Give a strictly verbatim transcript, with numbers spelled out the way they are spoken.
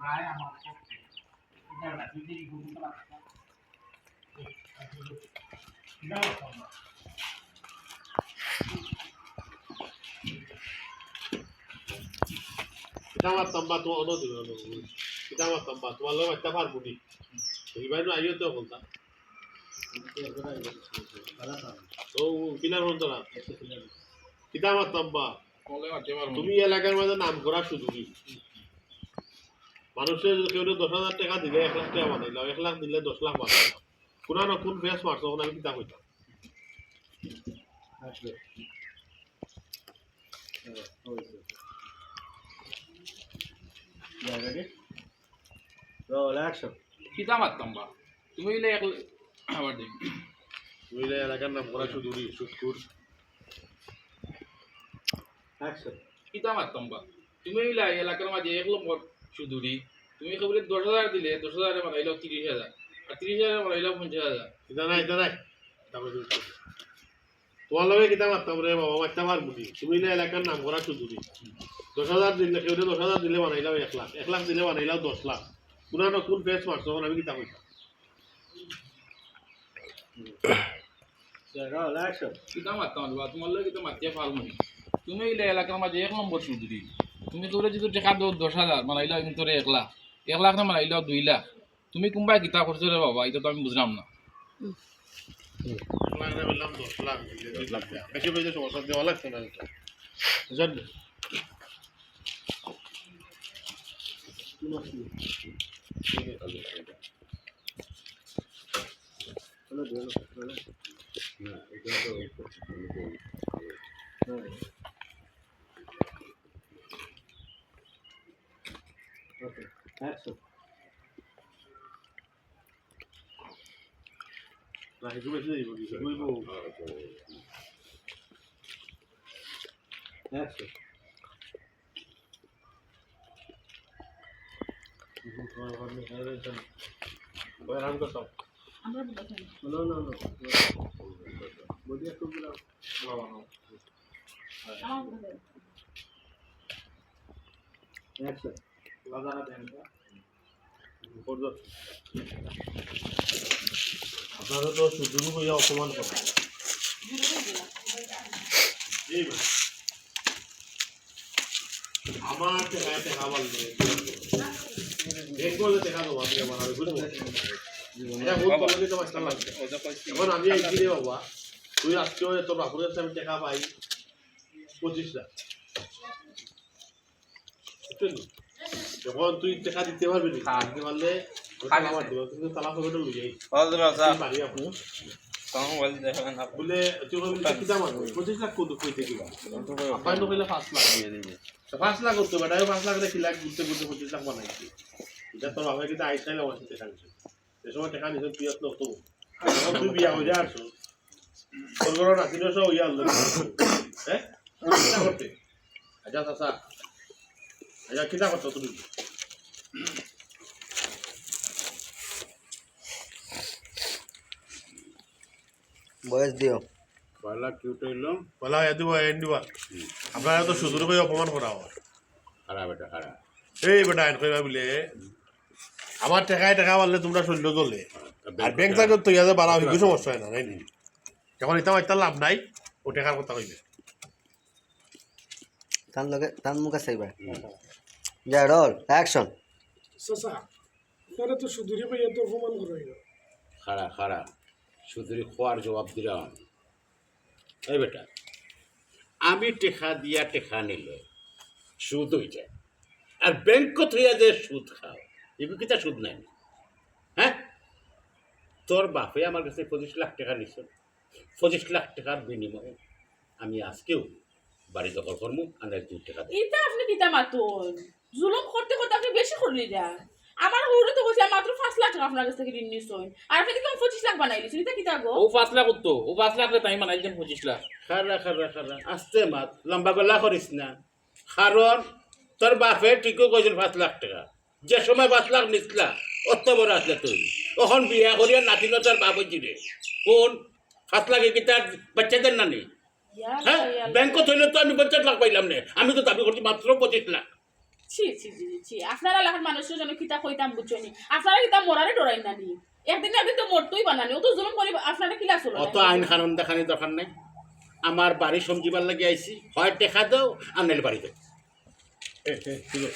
কিতা মাততাম বা, তোমার অন্য দিন অন্য দিন। কিতা মাততাম বা, তোমার লগে মাততাম পারবো নি? এই ভাই না, আইও তো বলতাম। ও, কিলা বলতো না? কিতা মাততাম বা? বলে মাততে পারবো না। তুমি এলাকার মাঝে নাম করা সুদুরি। মানুষে কেউ দশ হাজার টেকা দিলে এক লাখ টেকা বানাইলাম, এক লাখ দিলে দশ লাখ বানাইলাম। কোন না কোন ফেস মারছো, ওখানে আমি কিতা কইতাম? আসলে। হ্যাঁ, হয়েছে। যা, ready? Roll, action. কিতা মাততাম বা? তুমি অইলে এক, আবার দিন। তুমি অইলে এলাকার নাম করা সুদুরি, সুদখুর। Action. কিতা মাততাম বা? তুমি অইলে এলাকার মাঝে এক নম্বর সুদুরি। তুমি কেবলে দশ হাজার দিলে, দশ হাজারে বানাইলাও তিরিশ হাজার। আর তিরিশ হাজারে বানাইলাও পঞ্চাশ হাজার। ইতা নাই, ইতা নাই। তারপরে তুমি করো। তোমার লগে কিতা মাততাম রে বাবা, মাততাম পারবো নি। তুমি অইলে এলাকার নাম করা সুদুরি। দশ হাজার দিলে, কেউ দশ হাজার দিলে বানাইলাও এক লাখ, এক লাখ দিলে বানাইলাও দশ লাখ। কোন না কোন ফেস মারছো, এখন আমি কিতা কইতাম? Roll, action. কিতা মাততাম বা? তোমার লগে কিতা মাতিয়া পারবো নি? তুমি অইলে এলাকার মাঝে এক নম্বর সুদুরি। তুমি তোরে যদি টেকা দেও দশ হাজার, বানাইলাও কিন্তু তোরে এক লাখ। এক লাখ না বানাইলাও দুই লাখ। তুমি কুনবায় কিতা করছো রে বাবা, ইটা তো আমি বুঝলাম না। এক লাখ না বললাম দশ লাখ, দুই লাখ। বেশি কইলে সমস্যা দেওয়া লাগতো না এটা। বুঝলেন? Okay, action. না, একটু বেশি দিব, কিছু দিব। Action. ওই রান করতাম। আমরা বলতাম। No, no, no. বডি একটু ঘুরাও। বাবা, না। আমার বলতাম। Action. লাগানা দেন। আপনারা তো সুদুরি কইয়া অপমান করেন। এই ভাই, আমার টেকা, টেকা বললে, ব্যাংক বলে টেকা দেবো, আমি আমার, আমি বুঝবো। এটা ভুল করলে তো মাস্টার লাগবে। এখন আমি এই দিনে বাবা, তুই আজকে তোর বাপুর কাছে আমি টেকা পাই পঁচিশ লাখ। বুঝলি? যখন তুই টেকা দিতে পারবি না, হ্যাঁ। দিতে পারলে ওটা খালি আমার দিবা, কিন্তু তালা পকেটে লই যাই। বল দিবা, স্যার। তুই বাড়ি আপু। তখন বল দিবা, না। বলে, তুই বলবি, "তুই কিতা মারবি? পঁচিশ লাখ কত, কই থেকে?" তখন তো বলবো, আব্বাই তো কইলে পাঁচ লাখ। দিয়ে দিবি। তো পাঁচ লাখ করতে পারে, পাঁচ লাখ রেখে লাখ ঘুরতে ঘুরতে পঁচিশ লাখ বানাইছি। এটা তোর বাবা কিন্তু আইসাইলে আমার সাথে খাইছে। যে সময় টেকা নিছেন, তুই আসলে অত। এখন তুই বিয়া হয়ে আসো। তোর ঘরে নাতি নশা হইয়া আনলো। হ্যাঁ? কিতা করতে? আচ্ছা, চাচা। আচ্ছা, কিতা করতো তুমি? বয়স দিও। পয়লা কিউট হইল। পয়লা এ দিব, এ দিব। আপনারা তো সুদুরি কই অপমান করা হয়। খারাপ এটা, খারাপ। এই বেটা, এন কইবা বলে, আমার টেকায় টেকা মারলে তোমরা শরীর জ্বলে। আর ব্যাংক থাকতে তো ইয়াদে বাড়া হইলে সমস্যা হয় না, নাই নি? যখন ইতা মারতে লাভ নাই, ও টেকার কথা কইবে। তার লগে, তার মুখে চাইবা। হুম। যা, রোল, অ্যাকশন। চাচা, তারা তো সুদুরি ভাই এত অপমান করাইল। খাড়া, খাড়া। সুদুরি খোয়ার জবাব দিলাম। এই বেটা, আমি টেকা দিয়া টেকা নিলে সুদ হয়ে যায়, আর ব্যাংক থইয়া যে সুদ খাও, এগুলো কিতা সুদ নাই? হ্যাঁ, তোর বাপে আমার কাছে পঁচিশ লাখ টেকা নিছে, পঁচিশ লাখ টেকার বিনিময়ে আমি আজকেও বাড়ি দখল করমু, আর এক দুই টেকা দেব। ইতা আপনি কিতা মাতইন? জুলুম করতে করতে আপনি বেশি করলি যা। আমার হউরে তো কইছিলাম মাত্র পাঁচ লাখ টেকা আপনার কাছ থেকে ঋণ নিছইন। আর আপনি দেখলাম পঁচিশ লাখ বানাই দিছইন। ইতা কিতা গো? ও পাঁচ লাখ উঠতো, ও পাঁচ লাখ রে তাই বানাই দেন পঁচিশ লাখ। খারা, খারা, খারা। আস্তে মাত, লম্বা গলা করিস না। কারণ তোর বাপে ঠিকই কইছিল পাঁচ লাখ টেকা। যে সময় পাঁচ লাখ নিছলা, অত বড় আসলে তুই। অখন বিয়া করিয়া নাতিন তোর বাপ হইছি রে। কোন? পাঁচ লাখ কি তার বাচ্চাদের না নি? ইয়া হ্যাঁ? আল্লাহ, ইয়া আল্লাহ। ব্যাংকো থইলে তো আমি পঞ্চাশ লাখ পাইলাম নে। আমি তো দাবি করছি মাত্র পঁচিশ লাখ। ছি ছি ছি ছি, আপনারা লাখান মানুষরে যেন কিতা কইতাম, বুঝছো নি? আপনারা কিতা মরারে ডরাইন না নি? একদিন না একদিন তো মরতই বানানি। অত জুলুম করি আপনারা কিলা চলো? অত আইন কানুন দেখানি দরকার নাই। আমার বাড়ি সমঝিবার লাগি আইছি, হয় টেকা দেও আর নাইলে বাড়ি দেও। এ, এ, তুলো।